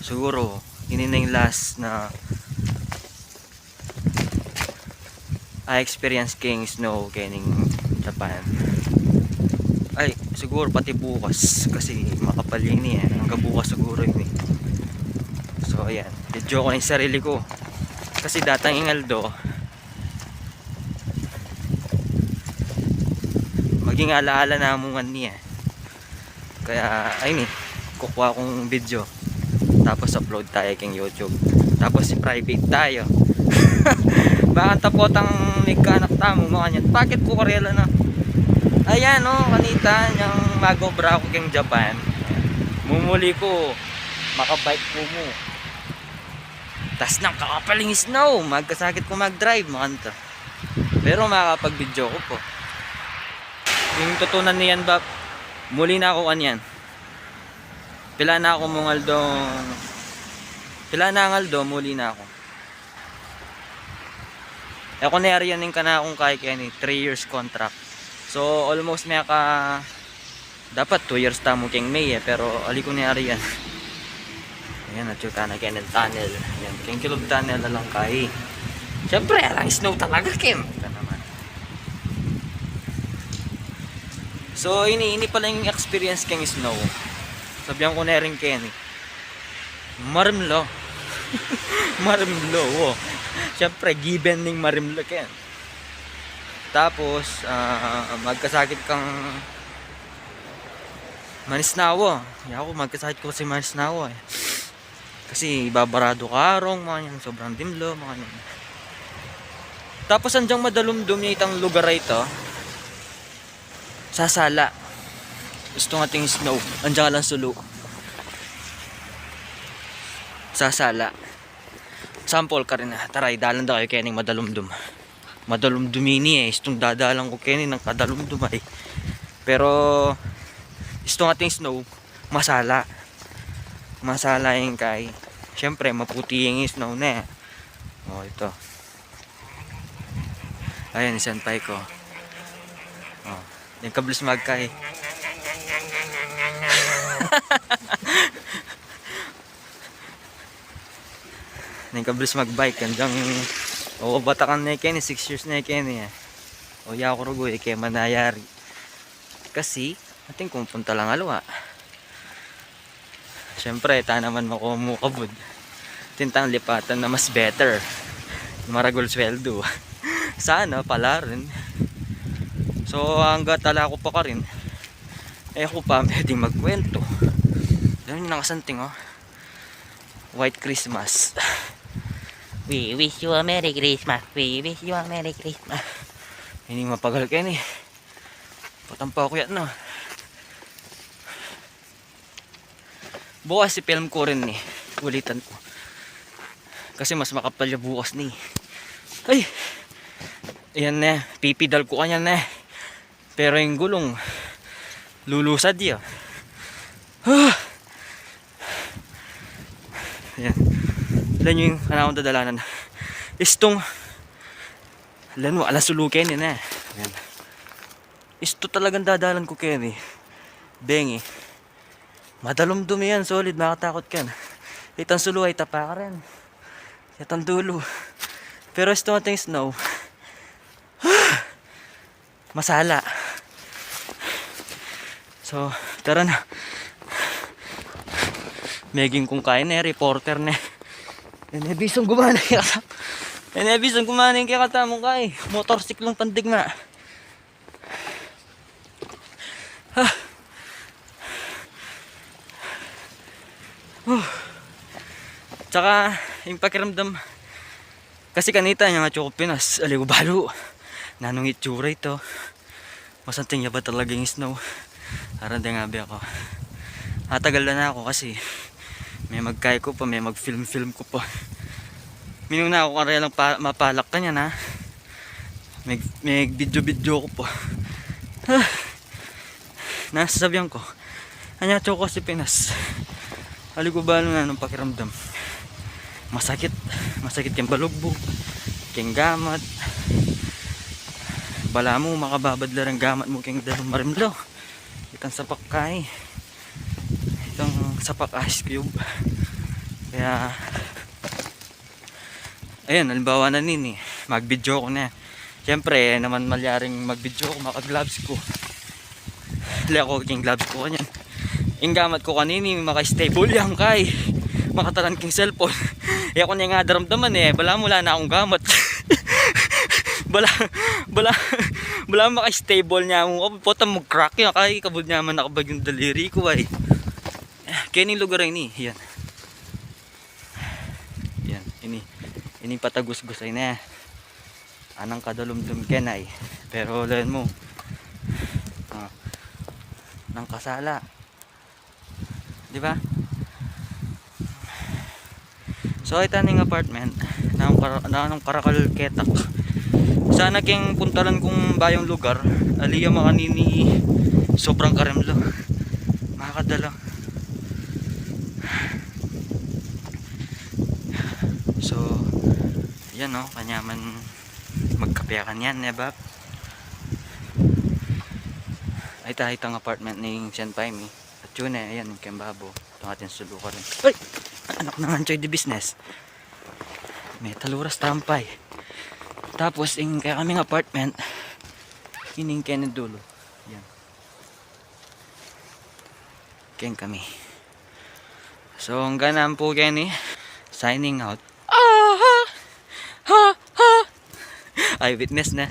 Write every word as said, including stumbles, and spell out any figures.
Siguro ini na ing last na a-experience king snow kening Japan. Ay, siguro pati bukas kasi makapal ini e. Angga bukas siguro ini. So ayan, video ku ing sarili ku. Kasi datang ing aldo, maging ala-ala na mu ngan ini e. Kaya ayni, kukua kung video, tapos upload tayu king YouTube, tapos i-private tayu. Baka tapotang migkanak tamu makanyan. Bakit ku karela na? Ayan o, kanita nyang mag-obra ku king Japan, mumuli ku, makabike ku mu. Tas nang kakapal ing snow, magkasakit ku mag-drive, makanita. Pero makapag-video ku pu. Ing tutunan niyan ba, muli na ku kanyan. Pila na ku mung aldong, pila na nang aldo, muli na ku. E ku ne arian ing kanakung kai keni, three years contract. So almost meka, dapat two years tamu king May e, pero ali ku ne arian. Ayan, atyu tana keni ing tunnel. Ayan, king kilub tunnel na lang kai. Siyempre alang snow talaga, ken. Ita naman. So ini, ini pala ing experience king snow. Sabian ku ne rin keni, marimlo. Marimlo, o. Siyempre given ning marimlo, ken. Tapos a, magkasakit kang manisnawa. Yaku, magkasakit ku kasi manisnawa e. Kasi ibabaradu karung, makanyan, sobrang dimlo, makanyan. Tapos anjang madalumdum ya itang lugar a ita, sasala. Istung ating snow, anjang alang sulu, sasala. Sample karin a, tara, idalan da kayu kening madalumdum. Madalumdum ini e, istung dadalan ku keni nang kadalumdum ay. Pero istung ating snow, masala. Masala ing kai. Siyempre maputi ing snow ne. O, ita. Ayan, isan pa iko. O, ing kablis magkai. Ing kablis magbike, anjang, o, batakan ne keni, six years ne keni e. O, yaku rugu e, e ke manayari. Kasi atin kung punta lang alwa. Siyempre ita naman makumu kabud. Atin tang lipatan na mas better, maragul sweldo. Sana pala rin. So angga tala ku pa karin, e ku pa pwedeng magkwento. Yan yung nakasanting, o. White Christmas. We wish you a Merry Christmas. We wish you a Merry Christmas. Ini mapagal keni. Patampa ku yan na. Bukas i-film ku rin ni. Ulitan ku. Kasi mas makapal ya bukas ni. Ay! Ayan ne. Pipidal ku kanyan ne. Pero ing gulung, lulusad ya. Ah! Ayan. Alam nyo yung kanakung dadalanan. Istung, alam mo, alang sulu keni ne. Ayan. Istu talagang dadalan ku keni. Bengi. Madalumdum yan, solid, makatakut ka na. Itang sulu ay tapa ka rin. Itang dulu. Pero istung ating snow, masala. So tara na. Meging kung kaya ne, reporter ne. Ene bisong gumana kaya kata. Ene bisong gumana kaya kata mung kaya. Motorsiklong pandigma. Ah. Huh. Tsaka yung pakiramdam, kasi kanita nya nga atyu ku Pinas, aliwa balu nanung itsura ita. Masanting ya ba talaga ing snow? Aran de nga be aku. Atagal na aku kasi me magkai ku pa, me mag-film-film ku pa. Minuna aku karelang pa, mapalak kanyan na. Meg, meg video-video ku pa. Ah. Na, sasabian ku, anya atyu ku kasi Pinas, aliwa balu nanung pakiramdam. Masakit, masakit king balugbug, king gamat. Balamu makababad la ring gamat mu king dalung marimlo. Itang sapak kai. Itang sapak ice cube. Kaya, ayan, halimbawa na nini, mag-video ku na. Siyempre, e naman malyaring mag-video ku, maka-gloves ku. Leko king gloves ku kanyan. Ing gamat ku kanini, maka-stable yan kay makatalan king cellphone. E ku ne nga daramdaman e, balamu ala na kung gamat. Bala, bala, balamu maka-stable ne mu. Potang mag-crack yan kay kabud ne man nakabag ing daliri ku ay. Keni lugar ini, yan. Yan, ini, ini patagusgus ay ne. Anang kadalumdum keni ay. Pero lawen mu. Ah, nang kasala. Di ba? So, ita ning apartment, nanung kara-, nanung karakal ketak. Sana keng puntalan kung bayung lugar, ali ya makanini sobrang karimlo. Makakadala. So, yan no, kanyaman magkape kanyan, ne ba? Ay, ta, itang apartment ning senpai mi. At yun e, ayan, ing keng babo. Itang atin sulukan rin. Ay! Anak ng Anchoy de Business. May taluras tampay. Tapos, ing kaya kaming apartment, ining keni dulo. Yan. Keng kami. So, hanggang po keni. Signing out. Ah! Ha! Ha! Ay, witness na.